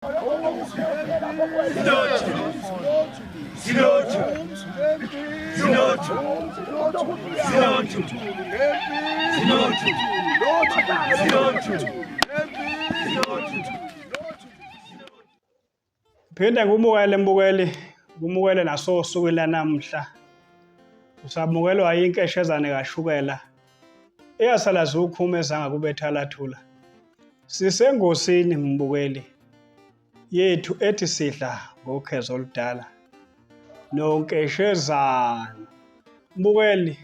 Silothu. Silothu. Silothu. Silothu. Silothu. Silothu. Phinde ngumukele mbukeli, ngumukele nasosukwini lanamhla. Usamukelwa inkeshezane kashukela. Eyasala zukhuma ezanga kube thalathula. Sisengosini mbukeli yethu ethi sidla ngokhezo oludala nonkeshezana. Mbukeli,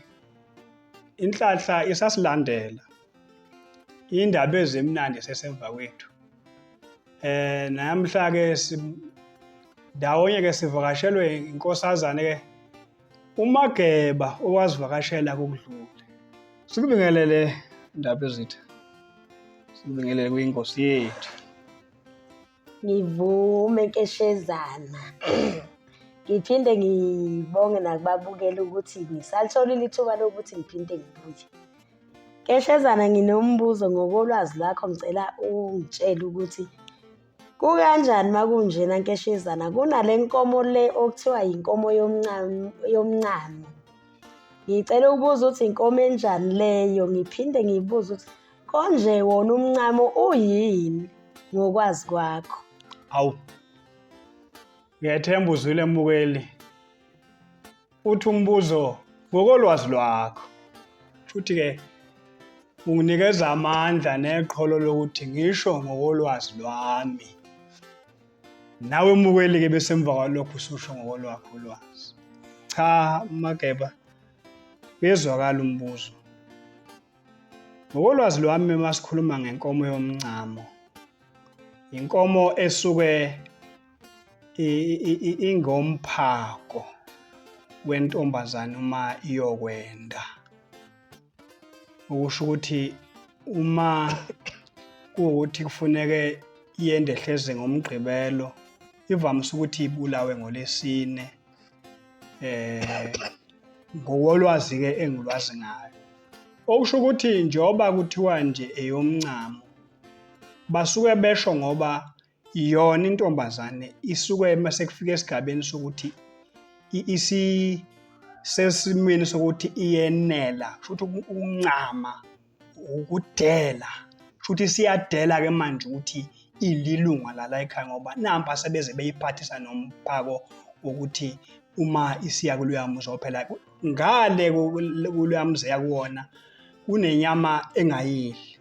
inhlanhla isasilandela. Indaba ezimnandi sesemva kwethu. Namhla ke ndawonye ke sivakashelwe inkosazane ke uMageba owazivakashela kokudlule. Sikubingelele ndaba ezitha. Sikubingelele kwinkosi yethu. Ngivume nkeshezana. Ngiphinde ngibonge nakubabukela ukuthi ngisalitholile ithuba lokuthi ngiphinde ngibuye. Nkeshezana nginombuzo ngokolwazi lwakho ngicela ungitshele ukuthi kukanjani uma kunjena nkeshezana kunale nkomo le okuthiwa yinkomo yomncamo. Ngicela ukubuza ukuthi inkomo enjani leyo ngiphinde ngibuze ukuthi konje wona umncamo uyini ngokwazi kwakho? Awu. Ngiyethemba uzwile mbukeli. Uthi umbuzo ngokolwazi lwakho. Futhi ke unginikeza amandla neqholo lokuthi ngisho ngokolwazi lwami. Nawe mukeli ke bese emva kwalokho ususho ngokolwakho ulwazi. Cha Mageba, kuyezwakala umbuzo. Ngokolwazi lwami uma sikhuluma ngenkomo yomncamo, inkomo esuke ingomphako wentombazane uma iyokwenda. Okusho ukuthi uma kuwukuthi kufuneke iyende hleze ngoMgqibelo, ivamise ukuthi ibulawe ngoLwesine. Ngokolwazi-ke engilwazi ngayo. Okusho ukuthi njengoba kuthiwa nje eyomncamo, basuke besho ngoba yona intombazane isuke uma sekufika esigabeni sokuthi isisesimweni sokuthi iyenela, kusho ukuthi ukuncama, ukudela, kusho ukuthi isiyadela-ke manje ukuthi ililunga lala ekhaya ngoba nampa sebeze beyiphathisa nomphako wokuthi uma isiya kuloya muzi phela ngale kuloya muzi eya kuwona kunenyama engayidli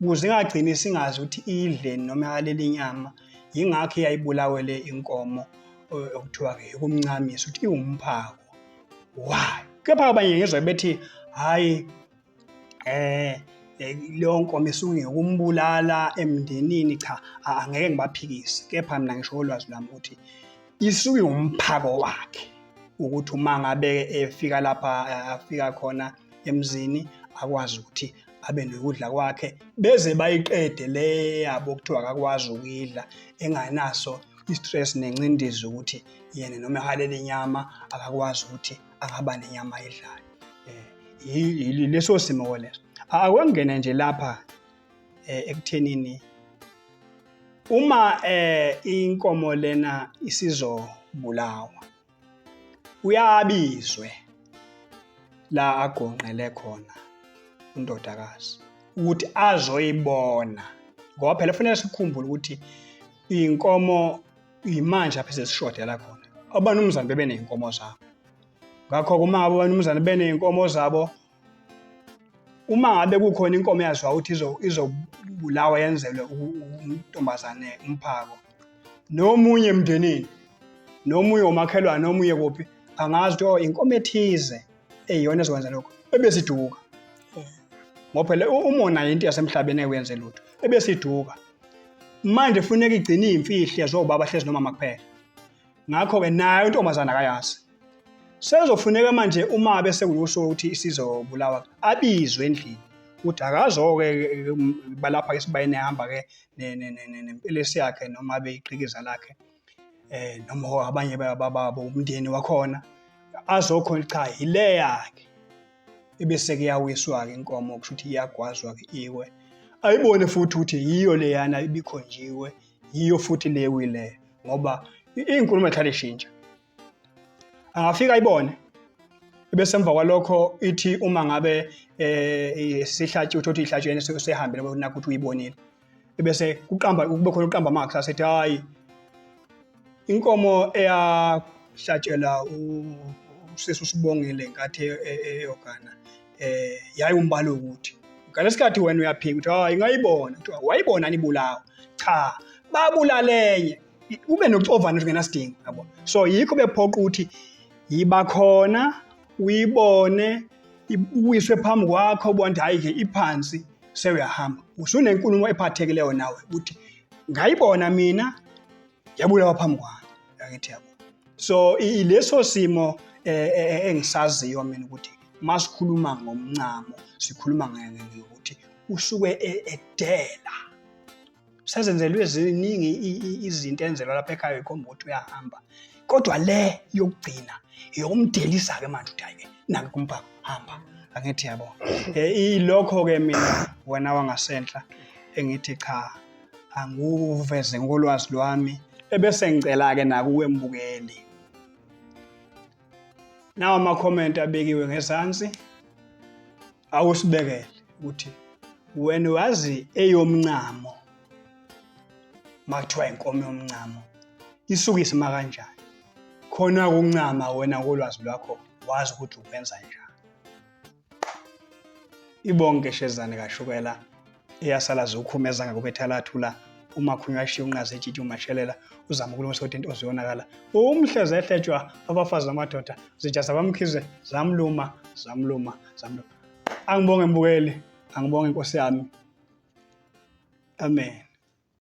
ukuze ingagcini singazi ukuthi idleni noma yaleli inyama yingakho iyayibulawele inkomo okuthiwa-ke ukumncamisa ukuthi iwumphako wayo. Kepha abanye ngizwa bethi hhayi leyo nkomo isuke ngokumbulala emndenini, cha angeke ngibaphikise, kepha mina ngisho ulwazi lwami ukuthi isuke iwumphako wakhe ukuthi uma ngabe efika lapha afika khona emzini akwazi ukuthi abe nokudla kwakhe beze bayiqede le yabo okuthiwa akakwazi ukuyidla engenaso i-stress nencindezi ukuthi yena noma ehalela inyama akakwazi ukuthi angaba nenyama ayidlayo. Leso simo leso. Akwengene nje lapha ekuthenini uma inkomo lena isizobulawa uyabizwe la agonqele khona undodakazi ukuthi azoyibona ngoba phela kufanele sikhumbule ukuthi inkomo imanje apha esesishodela khona abanumzane bebeney'nkomo zabo. Ngakho-ke uma ngabe abanumzane beney'nkomo zabo, uma ngabe kukhona inkomo eyaziwa ukuthi izobulawa yenzelwe untombazane umphako, nomunye emndenini, nomunye womakhelwane, nomunye kuphi, angazi ukuthi oh inkomo ethize eyiyona ezokwenza lokho, ebesiduka. Ngoba phela umona yinto yasemhlabeni ngeke uyenze lutho, ebesiduka. Manje funeka igcine iyimfihlo zobaba hlezi nomama kuphela. Ngakho-ke nayo intombazane akayazi. Sezofuneka manje uma bese kunosuku ukuthi isizobulawa abizwe endlini ukuthi akazo-ke balapha-ke esibayeni ehamba-ke nempelesi yakhe noma abe iqhikiza lakhe noma abanye babo umndeni wakhona azokhona cha yile yakhe ebese kuyawiswa-ke inkomo kusho ukuthi iyagwazwa-ke iwe ayibone futhi ukuthi yiyo leyana ibikhonjiwe. Yiyo futhi le kuyileyo ngoba iy'nkulumo ehlala ishintsha. Angafika ayibone bese emva kwalokho ithi uma ngabe eh sihlatshwe uthi uthi ihlatshwe yena sehambile nakho ukuthi uyibonile ebese kuqamba kube khona uqamba amanga asethi hayi inkomo eyahlatshela usisi usibongile nkathi e, e, eyogana eh yayi umbalo ukuthi ngalesikhathi wena uyaphika ukuthi hayi ngayibona kuthiwa wayibona nibulawa cha babulalenye kube nokucovana ukuthi ngenasidingo yabo so yikho bephoqa ukuthi yiba khona uyibone iwiswe phambi kwakho ubona ukuthi hayi ke iphansi sewuyahamba usunenkulumo ephathekileyo nawe ukuthi ngayibona mina yabulawa phambi kwami angithi yabo so ileso simo eh, eh, eh, engisaziyo mina ukuthi masikhuluma ngomncamo sikhuluma ngokuthi usuke e, edela sezenzelwe ziningi izinto enzelwa lapha ekhaya ikhomba ukuthi uyahamba kodwa le yokugcina yokumdelisa-ke manje ukuthi hayi-ke nake kumphako hamba angithi yabo ilokho-ke mina wena wangasenhla engithi cha anguveze ngolwazi lwami ebese ngicela-ke nakuwe mbukeli nawo amakhomenti abekiwe ngezansi awusibekele ukuthi wena wazi eyomncamo makuthiwa inkomo yomncamo isuke isima kanjani khona ukuncama wena ngolwazi lwakho wazi ukuthi ukwenza njani ibonke shezane kashukela eyasala zukhumeza ngakubethalathula umakhunywa ashiye unqaze etshitshi umashelela uzama ukulungisa kodwa into ziyonakala umhle zehletshwa abafazi namadoda zinja zabamkhize zamluma zamluma zamluma angibonge mbukeli angibonge inkosi yami amen.